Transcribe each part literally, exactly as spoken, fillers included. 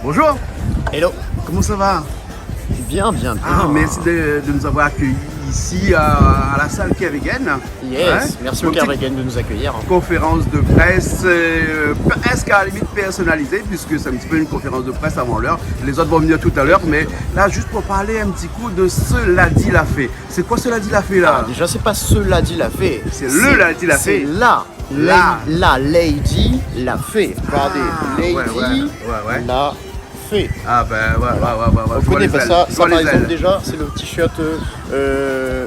Bonjour. Hello. Comment ça va ? Bien, bien, bien. Ah, merci de, de nous avoir accueillis ici à, à la salle Kervéguen. Yes, merci au Kervéguen de nous accueillir. Une petite conférence de presse, euh, presque à la limite personnalisée, puisque c'est un petit peu une conférence de presse avant l'heure. Les autres vont venir tout à l'heure, mais là, juste pour parler un petit coup de ce Lady Lafé. C'est quoi ce Lady Lafé, là ? Ah, déjà, c'est pas ce Lady Lafé. C'est le Lady Lafé. C'est la, la Lady Lafé. Regardez, Lady Lafé. Ah, ouais, ouais, ouais. Ah ben, ouais, ouais. On connaît pas ça. Ça, par exemple, déjà, c'est le t-shirt, euh,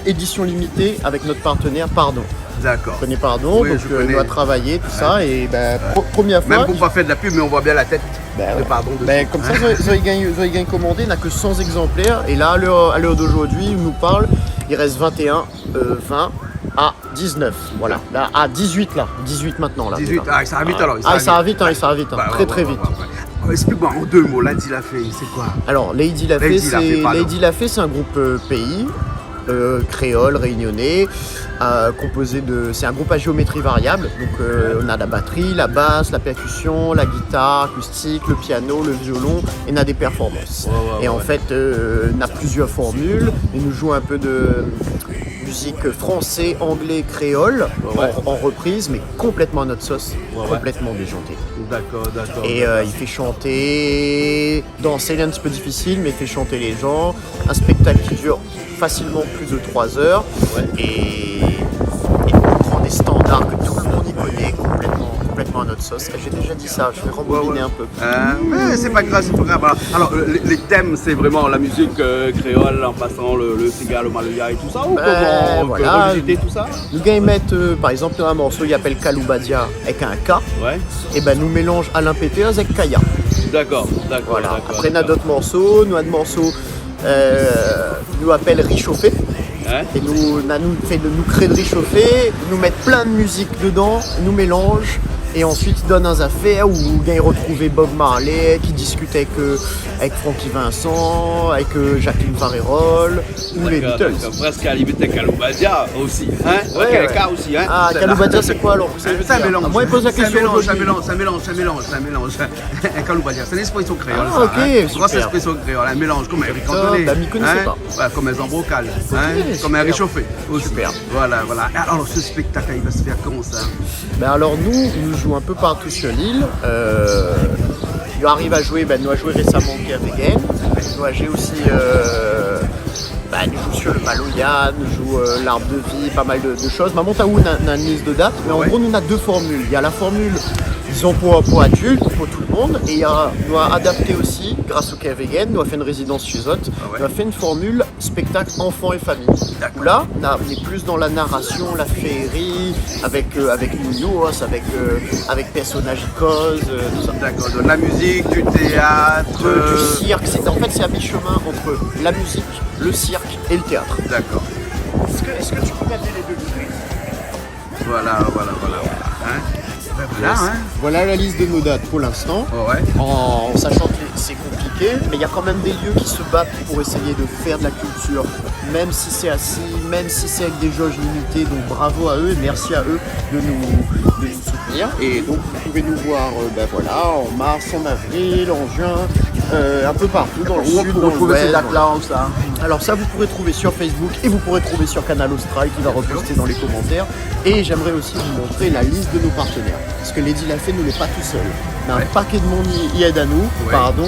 édition limitée avec notre partenaire Pardon. D'accord. Vous connaissez Pardon, donc, euh, nous a travaillé, tout ça, et ben, pro-, première fois. Même pour pas faire de la pub, mais on voit bien la tête de Pardon dessus. Ben, comme ça, zot i gingn, zot i gingn komandé, na ke cent exemplaires, et là, à l'heure, à l'heure d'aujourd'hui, il nous parle, il reste vingt et un, euh, vingt à dix-neuf. Voilà. Là, à dix-huit, là. Dix-huit maintenant, là, déjà. Dix-huit, ah, ça va vite alors, ça va vite, hein, ça va vite, hein. Très, très vite. Ouais, ouais, ouais, ouais. Explique-moi en deux mots, Lady Lafé, c'est quoi ? Alors, Lady Lafé, c'est, Lady Lafé, pardon. Lady Lafé, c'est un groupe, euh, pays, euh, créole, réunionnais, euh, composé de, c'est un groupe à géométrie variable. Donc, euh, on a la batterie, la basse, la percussion, la guitare acoustique, le piano, le violon, et on a des performances. Ouais, ouais, ouais. Et en fait, euh, on a plusieurs formules, et nous jouons un peu de musique français, anglais, créole, en, en reprise, mais complètement à notre sauce, complètement déjanté. D'accord, d'accord, d'accord. Et, euh, il fait chanter, danser, il est un petit peu difficile, mais il fait chanter les gens. Un spectacle qui dure facilement plus de trois heures. Ouais. Et, et on prend des standards que tout le monde y connaît, complètement, complètement à notre sauce. J'ai déjà dit ça, je vais rembobiner un peu. Ouais, ouais. Euh, mais c'est pas grave, c'est pas grave. Alors, alors, euh, les, les thèmes, c'est vraiment la musique, euh, créole, en passant le, le séga, le maloya et tout ça, ou comment on peut revisiter tout ça ? Ben, voilà. Nou gingn mèt, euh, par exemple, un morceau, i apèl Kaloubadia, avec un K. Ouais. Et ben, nou mélanz Alain Peters avec Kaya. D'accord, d'accord, d'accord. Voilà. Après, nou na d'autres morceaux, nou na in morso, euh, nou apèl Rishofé. Ouais. É nou, na, nou fé de, nou kré de Rishofé, nou mèt plein de musique dedan, nou mélanz, é ansuit i donn in zafèr ou ou gingn retrouv Bob Marley ki diskit avèk, euh, avèk Francky Vincent, avèk, euh, Jacqueline Farreyrol ou les Beatles. D'accord, d'accord. Presque à la limite avec Kaloubadia aussi, hein ? Ouais, ouais. Avec un K aussi, hein ? Ah, Kaloubadia, c'est quoi alors ? Vous savez dire ? C'est un mélange. Ah, moi, il pose la question aujourd'hui. C'est un mélange, c'est un mélange, c'est un mélange, c'est un mélange. Un Kaloubadia, c'est une expression créole, ça, hein ? Ah, ok, super. Grosse expression créole, un mélange, comme un riz cantonné, hein ? Ah, bah, mi koné pa. Voilà, comme un zambrokal, hein ? Ok, super. Comme un Rishofé aussi. Super. Voilà, voilà. Et alors, ce spectacle, il va se faire quand, ça ? Ben alors, nou, nou jouons un peu partout sur l'île. Euh, nou ariv a zoué, ben, nou la zoué résaman Kervéguen. Nou la zoué osi, euh, ben, nou zoué sur le maloya, nou zoué, euh, l'arbre de vie, pas mal de, de choses. Maman, t'as où, na, na une liste de dates, mais en gros, nou na deux formules. Il y a la formule, disons, pour, pour adultes, pour tout le monde, et il y a, nou la adapté aussi, grâce au Kervéguen, nou la fé une résidence chez zot, nou la fé une formule spectacle enfant et famille. D'accord. Là, on est plus dans la narration, la féerie, avec, euh, avec nounours, avec, euh, avec personnages icônes, euh, tout ça. D'accord, donc la musique, du théâtre, euh, du cirque, c'est, en fait, c'est à mi-chemin entre la musique, le cirque et le théâtre. D'accord. Est-ce que, est-ce que tu peux m'appeler les deux ? Voilà, voilà, voilà, voilà. Hein ? Ben voilà, hein. Voilà la liste de nos dates pour l'instant. Ouais, ouais. En, en sachant que c'est compliqué, mais il y a quand même des lieux qui se battent pour essayer de faire de la culture, même si c'est assis, même si c'est avec des jauges limitées. Donc bravo à eux et merci à eux de nous, de nous soutenir. Et donc vous pouvez nous voir, euh, ben voilà, en mars, en avril, en juin, euh, un peu partout dans le sud, dans l'ouest. Où on peut retrouver ces dates-là, où ça ? Alors ça, vous pourrez trouver sur Facebook et vous pourrez trouver sur Kanal Austral qui va reposter dans les commentaires. Et j'aimerais aussi vous montrer la liste de nos partenaires. Parce que Lady Lafé, nou lé pa tou sèl. Na in pakèt de moun i, i èd anou. Ouais. Pardon.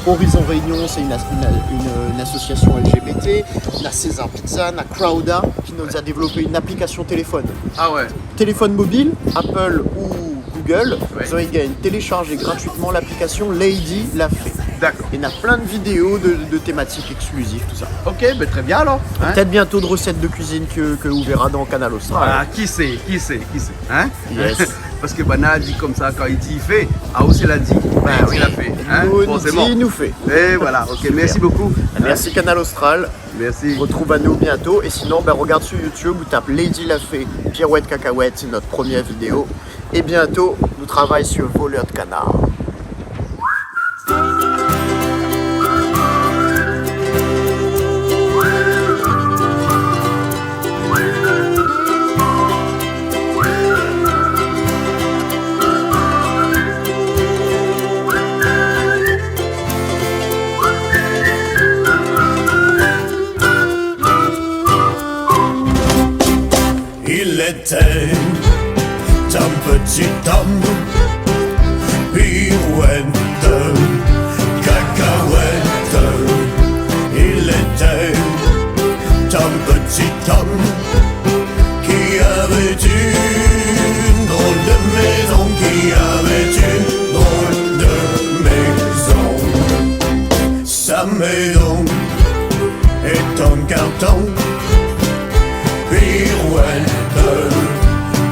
Horizon Réunion, c'est une as-, une, une, une association L G B T. Na César Pizza, na Crowda, qui nous a développé une application téléphone. Ah ouais. Téléphone mobile, Apple ou Google, ouais, zot i gingn télécharger gratuitement l'application Lady Lafé. D'accord. Et na plein de vidéos de, de thématiques exclusives, tout ça. Ok, ben très bien alors, hein. Peut-être bientôt de recettes de cuisine que, que ou verra dans Kanal Austral. Ah, qui sait, qui sait, qui sait, hein ? Yes. Parce que banna la di konmsa, kan i di i fé, ah, ou sé la di, ben oui, i la fé, hein, forcément. Nou di, nou fé. Et voilà, ok, merci beaucoup. Super. Merci Kanal Austral. Merci. Retrouv anou bientôt. Et sinon, ben, regarde sur YouTube ou tape Lady Lafé, Pirouette Cacahuète, c'est notre première vidéo. Et bientôt, nou travay sur Voleur de Canard. Ti Tom, pirouète, cacahuète, il était un petit homme qui avait une drôle de maison, qui avait une drôle de maison. Sa maison est en carton, pirouette,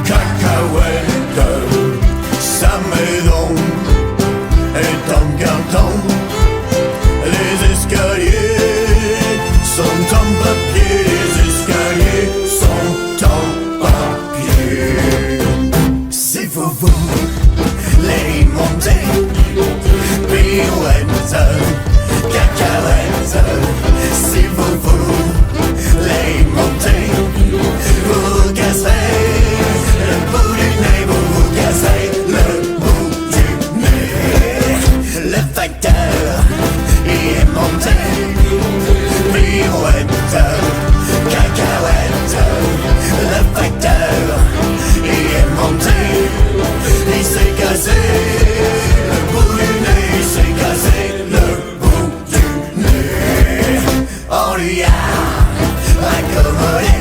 cacahuète. Sa maison est en carton. Les escaliers sont en papier, les escaliers sont en papier. Si vous voulez monter, pirouette, cacahuète, si vous voulez monter, vous vous casserez le bout du nez, vous vous casserez le bout du nez. Le facteur, il est monté, pirouette, cacahuète. Le facteur, il est monté, il s'est cassé le bout du nez, il s'est cassé le bout du nez. On lui a raccommodé